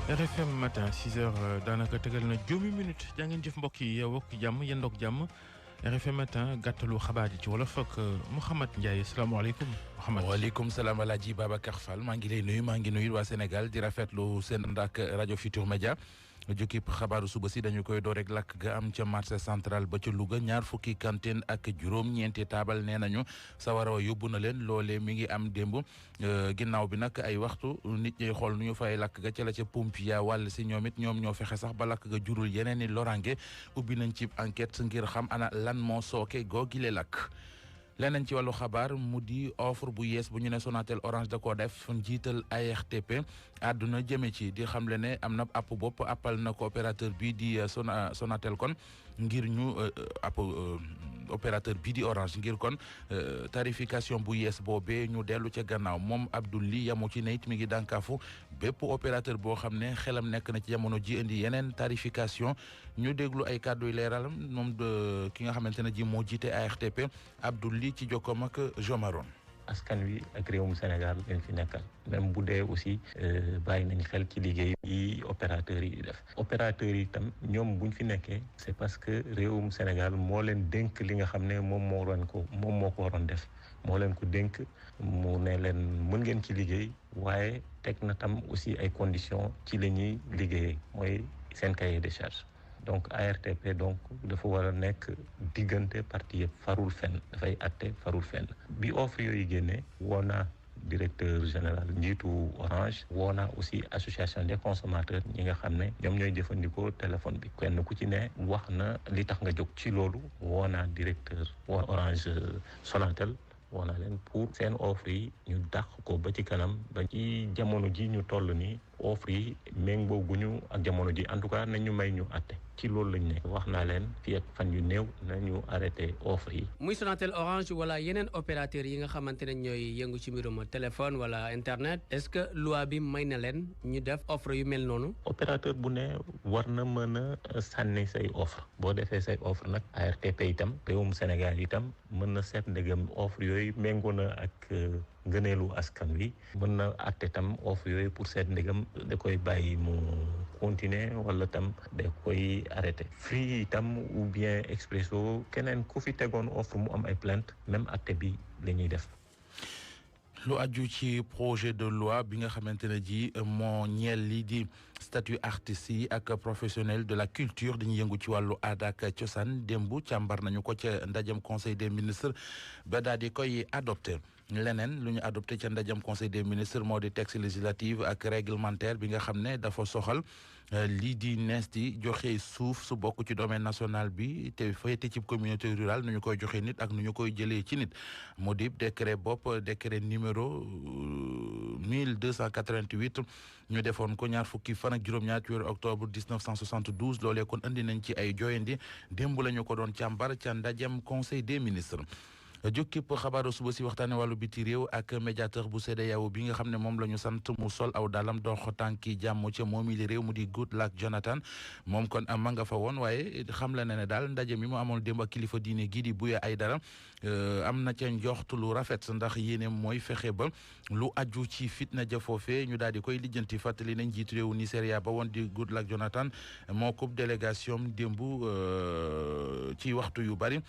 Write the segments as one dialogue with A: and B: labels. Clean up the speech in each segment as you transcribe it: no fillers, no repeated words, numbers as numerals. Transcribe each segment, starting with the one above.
A: RFM matin 6h daanaka tegal na juróomi minute jaa ngeen jëf mbokk yi yow ak jàmm yendoog jàmm RFM matin gàttalu xabaar yi ci wolof ak Mouhamed Ndiaye salaamaaleykum Mouhamed.
B: waaleykum salaam El Hadj Babacar Fall maa ngi lay nuyu maa ngi nuyu waa Sénégal di rafetlu seen ànd ak rajo Futur Média. jukkib xabaaru suba si dañu koy door rek lakk ga am ca marché central ba ca Louga ñaar fukki cantine ak juróom-ñeenti taabal nee nañu sawara wa yóbbu na leen loolee mi ngi am démb ginnaaw bi nag ay waxtu nit ñi xool nu ñu fay lakk ga ca la ca pompier wàll si ñoom it ñoom ñoo fexe sax ba lakk ga jurul yeneen i lorange ubbi nañ ci enquête ngir xam ana lan moo sooke googile lakk. leneen ci wàllu xabaar mu di offre bu yees bu ñu ne Sonatel Orange da koo def njiital ARTP àdduna jëme ci di xamle ne am na app bopp appal na ko opérateur bii di Sonatel kon ngir ñu opérateur bii di Orange ngir kon tarification bu yees boobee ñu dellu ca gannaaw moom Abdoulaye yamu ci ne it mi ngi dànkaafu bépp opérateur boo xam ne xelam nekk na ci jamono ji indi yeneen tarification ñu déglu ay kàddu yu leeral moom ki nga xamante ne ji moo jiite ARTP Abdoulaye ci jokkoom ak Jomaron.
C: askan wi ak réewum Sénégal leen fi nekkal même bu dee aussi bàyyi nañ xel ci liggéey yi opérateurs yi def opérateurs yi itam ñoom buñ fi nekkee c'est parce que réewum Sénégal moo leen dénk li nga xam ne moom moo ko waroon def moo leen ko dénk mu ne leen mën ngeen ci liggéey waaye teg na tam aussi ay conditions ci la ñuy liggéeyee mooy seen cahier de charge donc ARTP donc dafa war a nekk diggante parti yëpp farul fenn dafay atte farul fenn bi offre yooyu génnee woo naa directeur général njiitu Orange woo naa aussi association des consommateurs ñi nga xam ne ñoom ñooy jëfandikoo téléphone bi kenn ku ci ne wax na li tax nga jóg ci loolu woo naa directeur Orange Sonatel woo naa leen pour seen offre yi ñu dàq ko ba ci kanam ba ci jamono ji ñu toll nii offre yi méngoo guñu ak jamono ji en tout cas nañu may ñu àtte ci loolu lañ nekk wax naa leen fii ak fan yu néew nañu arrêté offre yi.
D: muy Sonatel Orange wala yeneen opérateurs yi nga xamante ne ñooy yëngu ci mbirum téléphone wala internet est-ce que loi bi may na leen ñu def offre yu mel noonu.
C: opérateur bu ne war na mën a sànni say offre boo defee say offre nag ARTP itam réewum Sénégal itam mën na seet ndegam offre yooyu méngoo na ak ngëneelu askan wi mën na àtte tam offre yooyu pour seet ndegam da koy bàyyi mu continuer wala tam da koy arrêté Free itam ou bien Expresso keneen ku fi tegoon offre mu am ay plainte même àtte bi la ñuy def.
B: lu aju ci projet de loi bi nga xamante ne ji moo ñeel lii di statut artistes yi ak professionnel de la culture dañuy yëngu ci wàllu aada ak cosaan démb càmbar nañu ko ca ndajam conseil des ministres ba daal di koy adopté leneen lu ñu adopté ca ndajam conseil des ministres moo di texte législatif ak réglementaire bi nga xam ne dafa soxal lii di nees di joxe suuf su bokk ci domaine national bi te féete ci communauté rurale nu ñu koy joxe nit ak nu ñu koy jëlee ci nit moo di décret décret numéro 1288 ñu defoon ko ñaar fukki fan ak juróom-ñaar ci weeru octobre 1972 loolee kon andi nañ ci ay jooyandi démb la ñu ko doon càmbar ca ndajem conseil des ministres. jukkib xabaaru suba si waxtaane wàllu biti réew ak médiateur bu CEDEAO bi nga xam ne moom la ñu sant mu sol aw dalam dox tànki jàmm ca moomi li réew mu di Goodluck Jonathan moom kon ma nga fa woon waaye xam la ne daal ndaje mi mu amoon démb ak kilifa diine gii di Buya Aydara am na ca njoxtu lu rafet ndax yéene mooy fexe ba lu aju ci fitna ja foofe ñu daal di koy lijjanti fàttali nañ jiitu réewu Nigeria ba woon di Goodluck Jonathan moo ko délégation démb ci waxtu yu bari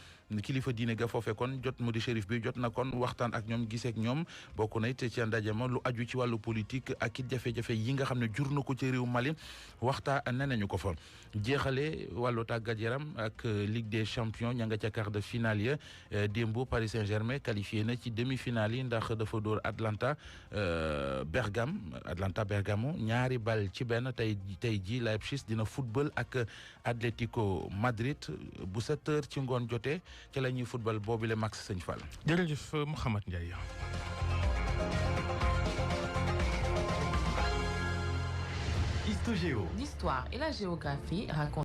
B: kilifa diine ga foofe kon jot mu di shérif bi jot na kon waxtaan ak ñoom giseek ñoom bokk na it ci ndaje ma lu aju ci wàllu politique ak it jafe-jafe yi nga xam ne jur na ko ci réew Mali waxtaan nañu ko fa jeexale wàllu tàggat yaram ak Ligue des champions ña nga ca quart de finale ya démb Paris Saint-Germain qualifié na ci demi-finale yi ndax dafa dóor Atalanta Bergamo ñaari bal ci benn tey ji Leipzig dina football ak Atlético Madrid bu 7h ci ngoon jotee ci la ñuy football boobu le max Sëñ Fall.
A: jërëjëf Mouhamed Ndiaye.
E: L'histoire et la géographie racontent